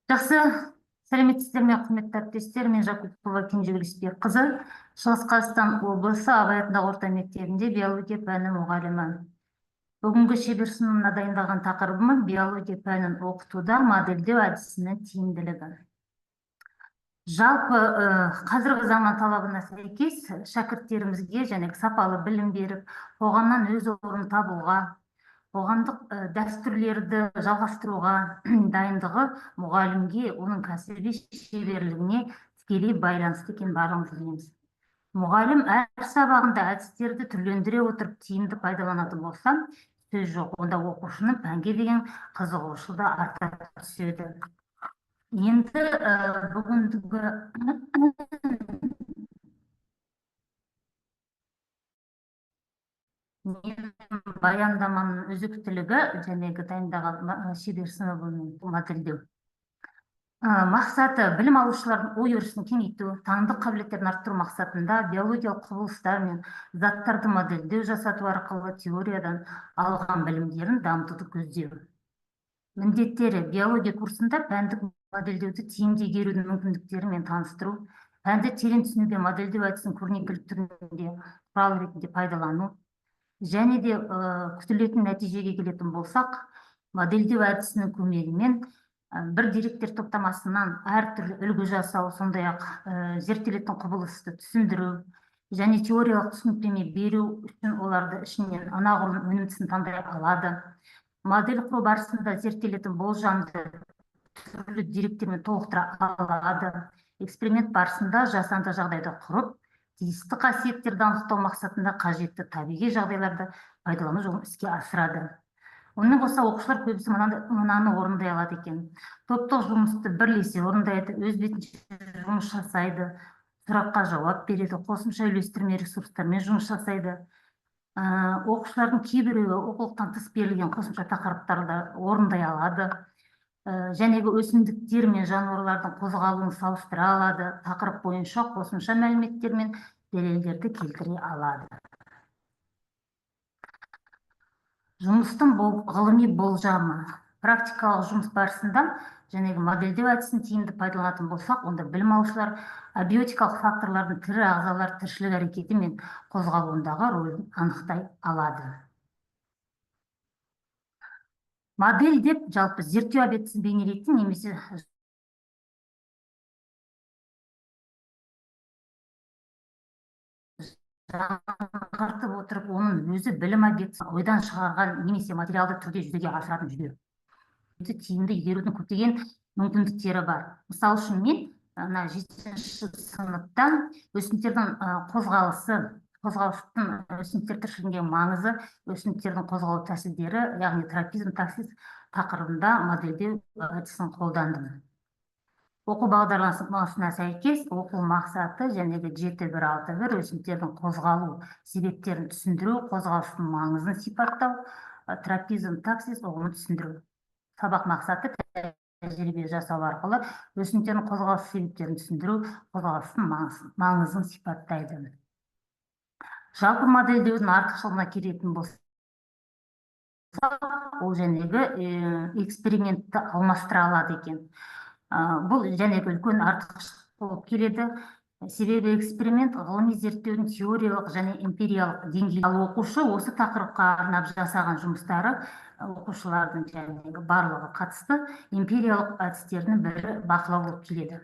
Жақсы, сәлеметсіздер ме, құрметті әріптестер? Мен Жакупова Кенжегүл Есбекқызы, Шығыс Қазақстан облысы Абай атындағы орта мектебінде биология пәні мұғалімі. Бүгінгі шебер сыныбына дайындалған тақырыбым биология пәнін оқытуда модельдеу әдісінің тиімділігі. Жалпы қазіргі заман талабына сәйкес шәкірттерімізге және сапалы білім беріп, қоғамнан өз орнын табуға, қоғамдық дәстүрлерді жалғастыруға дайындығы мұғалімге, оның кәсіби шеберлігіне тікелей байланысты екенін барлығымыз білеміз. Мұғалім әр сабағында әдістерді түрлендіре отырып тиімді пайдаланатын болса, сөз жоқ, онда оқушының пәнге деген қызығушылығы да арта түседі. Енді бүгінгі баяндаманың өзектілігі жәнегі дайындаған шебер сыныбының модельдеу. Мақсаты білім алушылардың ой өрісін кеңейту, танымдық қабілеттерін арттыру мақсатында биологиялық құбылыстар мен заттарды модельдеу жасату арқылы теориядан алған білімдерін дамытуды көздеу. Міндеттері: биология курсында пәндік модельдеуді тиімді игерудің мүмкіндіктерімен таныстыру, пәнді терең түсінуге модельдеу әдісін көрнекілік түрінде құрал ретінде пайдалану, және де күтілетін нәтижеге келетін болсақ, модельдеу әдісінің көмегімен бір деректер топтамасынан әртүрлі үлгі жасау, сондай-ақ зерттелетін құбылысты түсіндіру және теориялық түсініктеме беру үшін оларды ішінен анағұрлым өнімдісін таңдай алады. Модель құру барысында зерттелетін болжамды түрлі деректермен толықтыра алады. Эксперимент барысында жасанды жағдайды құрып, тиісті қасиеттерді анықтау мақсатында қажетті табиғи жағдайларды пайдалану жолын іске асырады. Онымен қоса оқушылар көбісі мынаны орындай алады екен. Топтық жұмысты бірлесе орындайды, өз бетінше жұмыс жасайды, сұраққа жауап береді, қосымша үйлестірме ресурстармен жұмыс жасайды. Оқушылардың кейбіреуі оқулықтан тыс берілген қосымша тақырыптарды орындай алады. Жәнегі өсімдіктер мен жануарлардың қозғалуын салыстыра алады, тақырып бойынша қосымша мәліметтер мен дәлелдерді келтіре алады. Жұмыстың ғылыми болжамы. Практикалық жұмыс барысында жәнегі модельдеу әдісін тиімді пайдаланатын болсақ, онда білім алушылар абиотикалық факторлардың тірі ағзалар тіршілік әрекеті мен қозғалуындағы рөлін анықтай алады. Модель деп жалпы зерттеу объектісін бейнелейтін немесе жаңғыртып отырып, оның өзі білім объектісін ойдан шығарған немесе материалды түрде жүзеге асыратын жүйе. Тиімді игерудің көптеген мүмкіндіктері бар. Мысалы үшін мен мына 7-ші сыныптан өсімдіктердің қозғалысы, қозғалыстың өсімдіктер тіршілігіндегі маңызы, өсімдіктердің қозғалу тәсілдері, яғни тропизм, таксис тақырыбында модельдеу әдісін қолдандым. Оқу бағдарламасына сәйкес оқу мақсаты және де 7.1.6.1 өсімдіктердің қозғалу себептерін түсіндіру, қозғалыстың маңызын сипаттау, тропизм, таксис ұғымын түсіндіру. Сабақ мақсаты тәжірибе жасау арқылы өсімдіктердің қозғалыс себептерін түсіндіру, қозғалыстың маңызын сипаттайды. Жалпы модельдеудің артықшылығына келетін болсақ, ол жәнегі экспериментті алмастыра алады екен. Бұл жәнегі үлкен артықшылық болып келеді. Себебі эксперимент ғылыми зерттеудің теориялық және эмпириялық деңгейі. Ал оқушы осы тақырыпқа арнап жасаған жұмыстары оқушылардың жәнегі барлығы қатысты эмпириялық әдістерінің бірі бақылау болып келеді.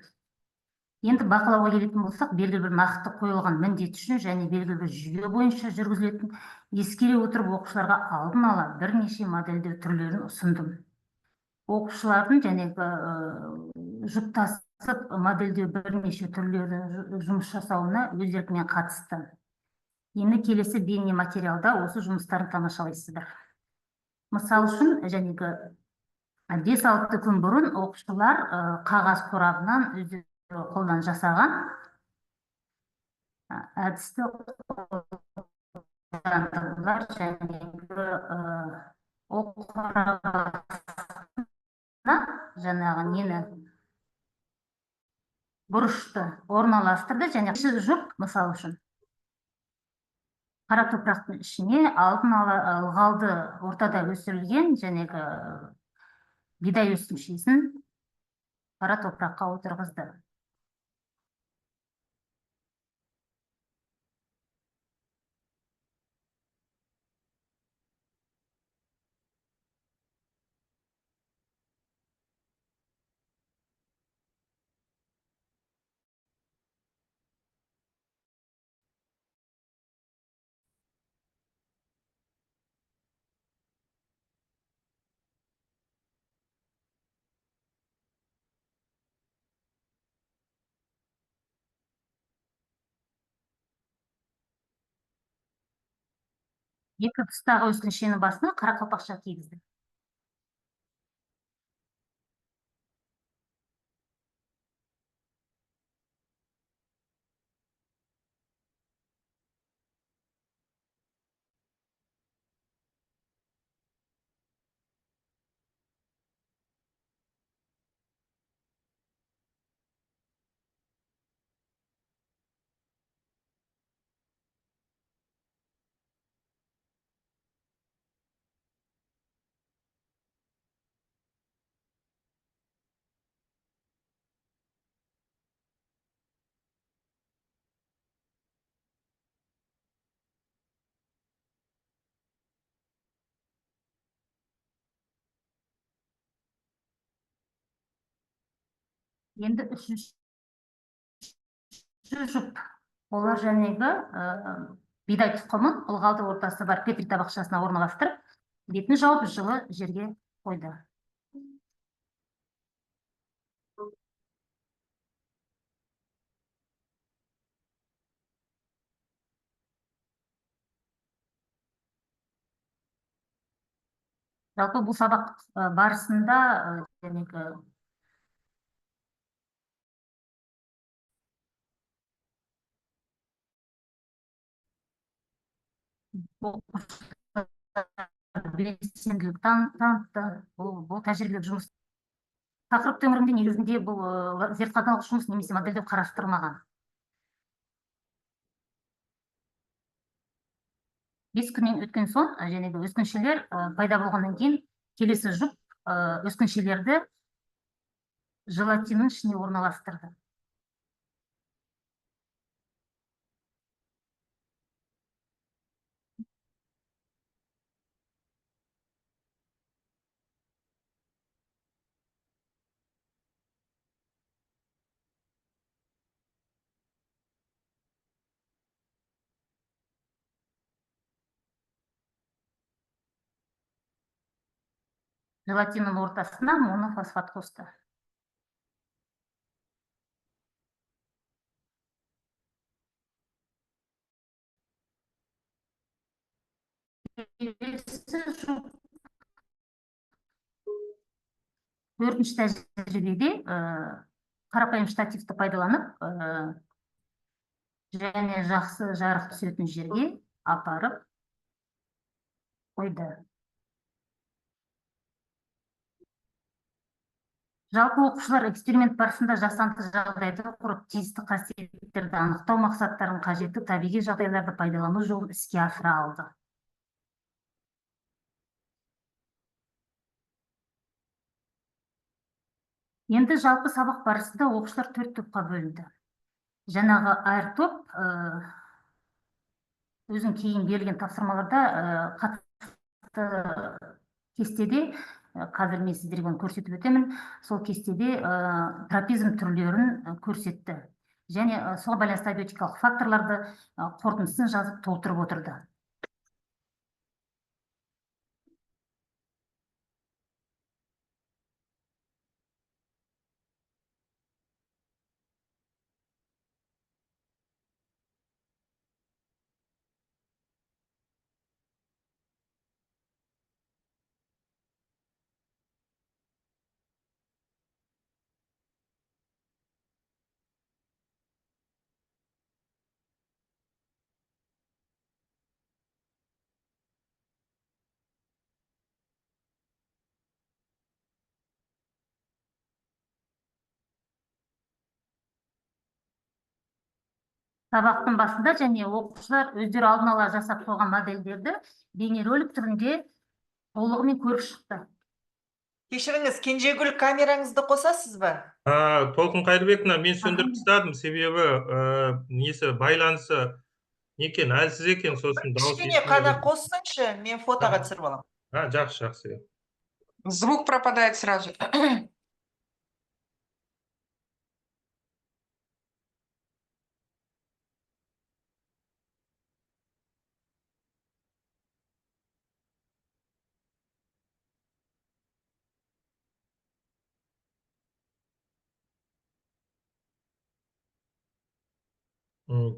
Енді бақылауға келетін болсақ, белгілі бір нақты қойылған міндет үшін және белгілі бір жүйе бойынша жүргізілетін ескере отырып оқушыларға алдын ала бірнеше модельдеу түрлерін ұсындым. Оқушылардың жәнегі жұптасып модельдеу бірнеше түрлері жұмыс жасауына өз еркімен қатысты. Енді келесі бейне материалда осы жұмыстарын тамашалайсыздар. Мысал үшін, жәнегі 5-6 күн бұрын оқушылар қағаз қорабынан өздері қолдан жасаған әдісті қолдандылар, жәнегі ол қорабына жаңағы нені бұрышты орналастырды және жұп, мысал үшін, қара топырақтың ішіне алдын ала ылғалды ортада өсірілген жәнегі бидай өсімшесін Қара топыраққа отырғызды. Екі тұстағы өскіншенің басына қара қалпақша кигізді. Енді үшінші жұп. Олар жәнегі бидай тұқымын ылғалды ортасы бар петри табақшасына орналастырып, бетін жауып жылы жерге қойды. Жалпы бұл сабақ барысында жәнегі белсенділік танытты. Бұл тәжірибелік жұмыс. Тақырып төңірегінде негізінде бұл зертханалық жұмыс немесе модельдеу қарастырылмаған. 5 күннен өткен соң, жәнегі өскіншелер пайда болғаннан кейін келесі жұп өскіншелерді желатиннің ішіне орналастырды. Желатиннің ортасына монофосфат қосты. Төртінші тәжірибеде қарапайым штативті пайдаланып, және жақсы жарық түсетін жерге апарып қойды. Жалпы оқушылар эксперимент барысында жасанды жағдайды құрып, тиісті қасиеттерді анықтау мақсаттарын қажетті табиғи жағдайларды пайдалану жолын іске асыра алды. Енді жалпы сабақ барысында оқушылар 4 топқа бөлінді. Жаңағы әр топ өзің кейін берілген тапсырмаларда қатысты кестеде, қазір мен сіздерге оны көрсетіп өтемін, сол кестеде тропизм түрлерін көрсетті. Және соған байланысты абиотикалық факторларды қорытындысын жазып толтырып отырды. Сабақтың басында және оқушылар өздері алдын ала жасап қойған модельдерді бейнеролик түрінде толығымен көріп шықты. Кешіріңіз, Кенжегүл, камераңызды қосасыз ба? Толқын Қайырбековна, мен сөндіріп тастадым, себебі несі, байланысы не екен, әлсіз екен, сосын дауыс Кішкене естілмей қана кетті. Қоссаңшы, мен фотоға түсіріп аламын. А, жақсы, жақсы. Звук пропадает сразу.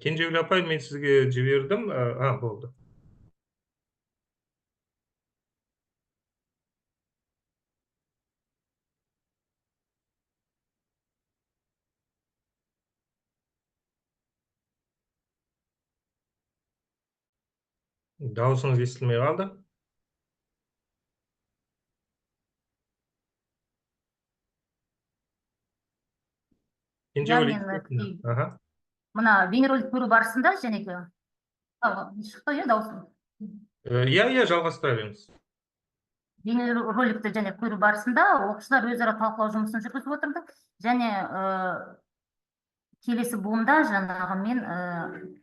Кенжегүл апай, мен сізге жібердім. А, болды. Дауысыңыз естілмей қалды. Кенжегүл мен, Есбековна, аха. Мына бейнеролик көру барысында жәнегі шықты, иә, дауысым? Иә, жалғастыра беріңіз. Бейнероликті және көру барысында оқушылар өзара талқылау жұмысын жүргізіп отырды және келесі буында жаңағы мен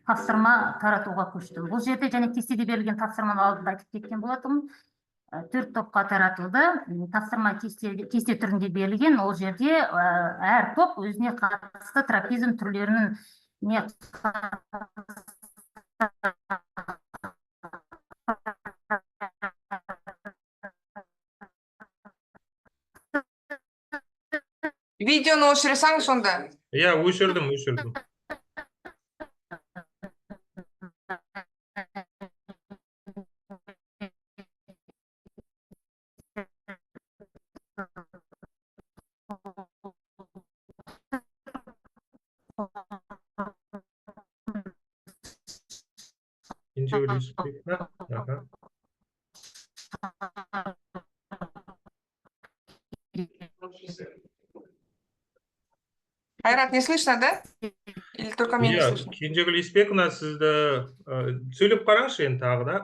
тапсырма таратуға көштім. Бұл жерде және кестеде берілген тапсырманы алдында айтып кеткен болатынмын. Төрт топқа таратылды. Тапсырма кесте түрінде берілген. Ол жерде әр топ өзіне қатысты тропизм түрлерінің не Видеоны өшіре салыңыз сонда. Иә, өшірдім, өшірдім. Кенжегүл Есбековна, аха. Айрат, не слышно, да? Или только мне не Иә, слышно? Кенжегүл Есбековна, сізді сөйлеп қараңызшы енді тағы да.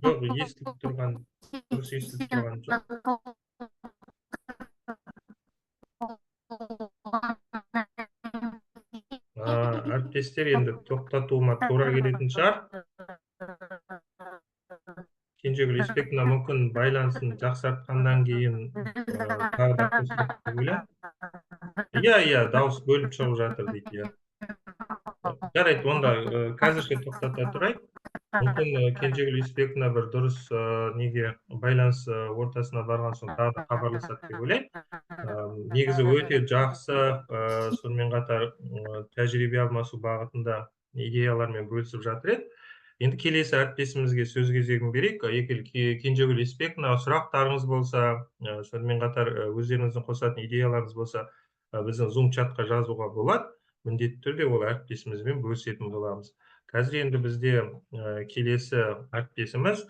Жоқ, естіліп тұрған, дұрыс естіліп тұрған жоқ. Әріптестер, енді тоқтатуыма тура келетін шығар. Кенжегүл Есбековна мүмкін байланысын жақсартқаннан кейін тағы да қосылады деп ойлаймын. Иә, дауыс бөліп шығып жатыр дейді, иә. Жарайды, онда қазірше тоқтата тұрайық. Мүмкін Кенжегүл Есбековна бір дұрыс неге байланыс ортасына барған соң тағы да хабарласады деп ойлаймын. Негізі өте жақсы, сонымен қатар тәжірибе алмасу бағытында идеялармен бөлісіп жатыр еді. Енді келесі әріптесімізге сөз кезегін берейік. Егер Кенжегүл Есбековна сұрақтарыңыз болса, сонымен қатар өздеріңіздің қосатын идеяларыңыз болса, біздің Zoom чатқа жазуға болады. Міндетті түрде ол әріптесімізбен бөлісетін боламыз. Қазір енді бізде келесі әріптесіміз